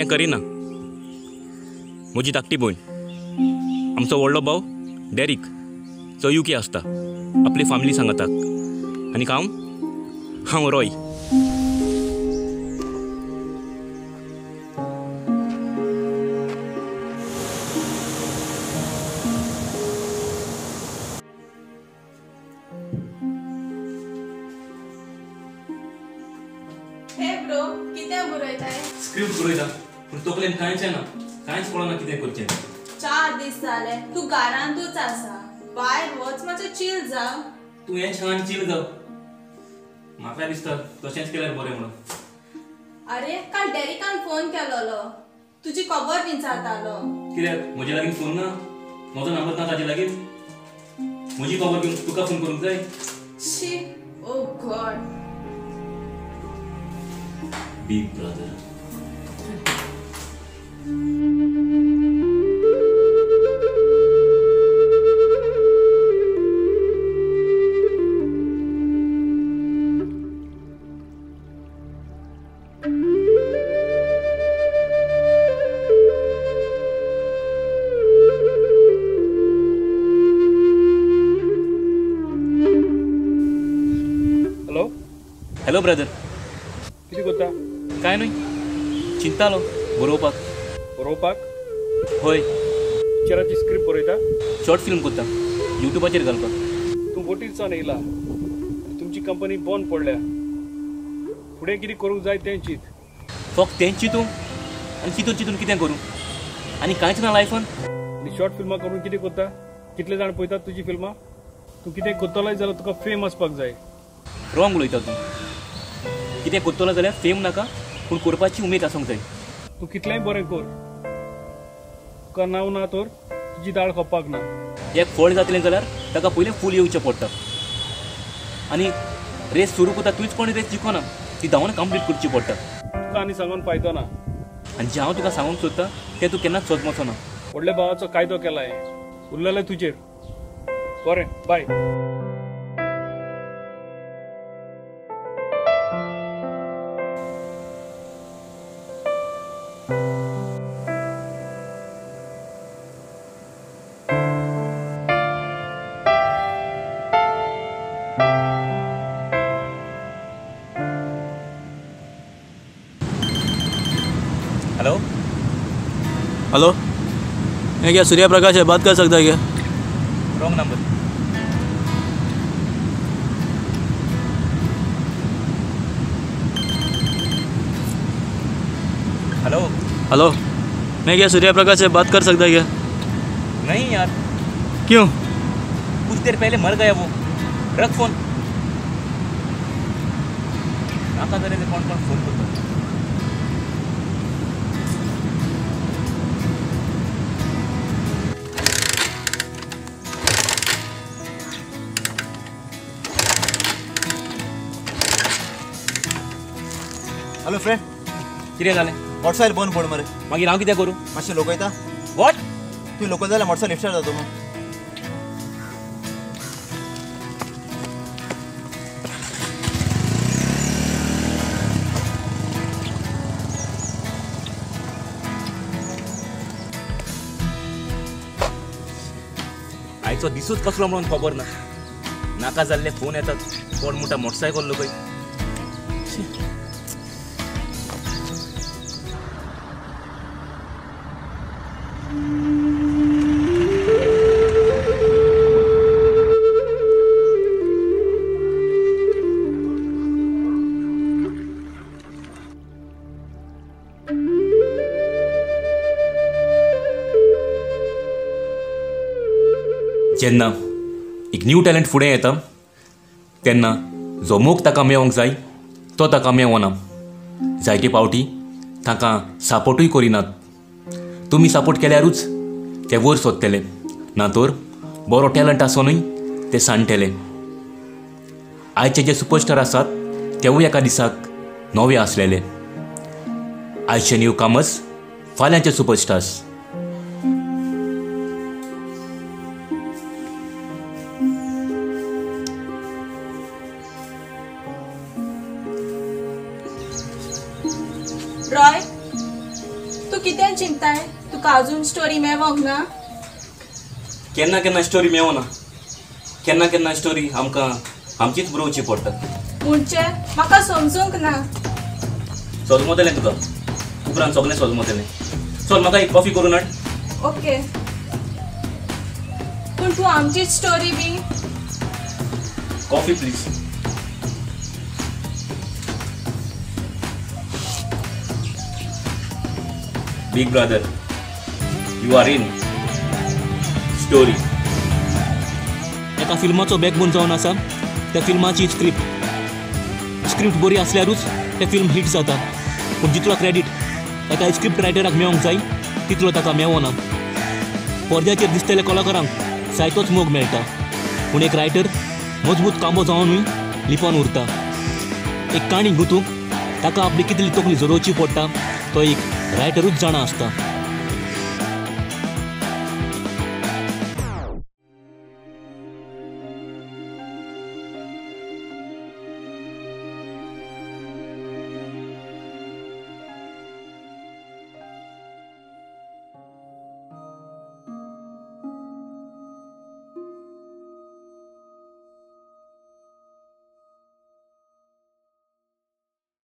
हें करिना. म्हजी धाकटी भयण, आमचो व्हडलो भाव डेरिक जो युके आसता आपली फॅमिली सांगाताक, आनी हांव हांव रॉय. स्क्रिप्ट बरयता पूण तकलेन कांयच येना, कांयच कळना कितें करचें. 4 दीस जाले तूं घरांतूच आसा, भायर वच मातशें चिल जा. तूं हें छान चिल जाव, म्हाका दिसता तशेंच केल्यार बरें म्हणून. अरे काल डेरिकान फोन केलोलो, तुजी खबर विचारतालो. कित्याक म्हजे लागीं फोन ना? म्हजो नंबर ना ताजे लागीं? म्हजी खबर घेवन तुका फोन करूंक जाय? शी, ओ गॉड. Big brother. Hello. Hello brother. कितें करता? काय न्हय, चिंतालो बरोवपाक. बरोवपाक? हय. पिक्चराची स्क्रिप्ट बरयता? शॉर्ट फिल्म करता, युट्यूबाचेर घालपाक. तूं बोटीरसान येयला, तुमची कंपनी बंद पडल्या, फुडें कितें करूंक जाय तें चीत. फक्त तें चिंतूं आनी चिंतून चिंतून कितें करूं? आनी कांयच ना लायफान. आनी शॉर्ट फिल्मां करून कितें करता? कितले जाण पळयतात तुजी फिल्मां? तूं कितें करतलोय जाल्यार तुका फेम आसपाक जाय. रॉंग उलयता तूं. कितें करतलो जाल्यार फेम नाका, पूण करपाची उमेद आसूंक जाय. तूं कितलेंय बरें कर, तुका नांव ना तर तुजी दाळ खपाक ना. एक फळ जातलें जाल्यार ताका पयलें फूल येवचें पडटा, आनी रेस सुरू करता तूंच कोण रेस जिखना, ती धांवन कंप्लीट करची पडटा. तुका आनी सांगून फायदो ना. आनी जें हांव तुका सांगूंक सोदता तें तूं केन्नाच सोदमचो ना. व्हडल्या भावाचो कायदो केला, उरलेलें तुजेर. बरें, बाय. हेलो. हेलो, मैं क्या सूर्य प्रकाश है, बात कर सकता है क्या? Wrong number. Hello. Hello, मैं क्या सूर्य प्रकाश है, बात कर सकता है क्या? नहीं यार. क्यों? कुछ देर पहले मर गया वो. रख फोन. नाका करे कौन कौन फोन करता. हॅलो फ्रेंड, कितें जालें? मोटरसायकल बंद पड मरे. मागीर हांव कितें करूं? मातशें लोकयता. What? तूं लोकयता जाल्यार मोटरसायकल लिफ्टार जाता मग. आयचो दिसूच कसलो म्हणून खबर ना. नाका जाल्ले फोन येतात, कोण म्हणटा मोटरसायकल लोकय. जेन्ना एक न्यू टॅलंट फुडें येता तेन्ना जो मोग ताका मेळोंक जाय तो ताका मेळना. जायते पावटी तांकां सपोर्टूय करिनात. तुमी सपोर्ट केल्यारूच ते वयर सोदतले, ना तर बरो टॅलंट आसोनूय ते सांडटले. आयचे जे सुपरस्टार आसात तेवूय एका दिसाक नवे आसलेले. आयचे न्यू कामर्स फाल्यांचे सुपरस्टार्स. रॉय, चिंताय तुका अजून स्टोरी मेवोंक ना? केन्ना केन्ना स्टोरी मेवना, केन्ना केन्ना स्टोरी आमकां आमचीच बरोवची पडटा. म्हणजे म्हाका समजूंक ना. सोजमतलें तुका उपरांत सगळें सोजमतलें. चल म्हाका एक कॉफी करून हाड. ओके, पूण तूं आमचीच story B. Coffee please. Big brother, you are in story. एका फिल्माचो बॅकबोन जावन आसा त्या फिल्माची स्क्रिप्ट. स्क्रिप्ट बरी आसल्यारूच तें फिल्म हिट जाता. पूण जितलो क्रेडीट एका स्क्रिप्ट रायटराक मेळोंक जाय तितलो ताका मेवना. पडद्याचेर दिसतल्या कलाकारांक जायतोच मोग मेळटा, पूण एक रायटर मजबूत कांबो जावनूय लिपोन उरता. एक काणी गुतूंक ताका आपली कितली तकली झरोवची पडटा तो एक रायटरूच जाणा आसता.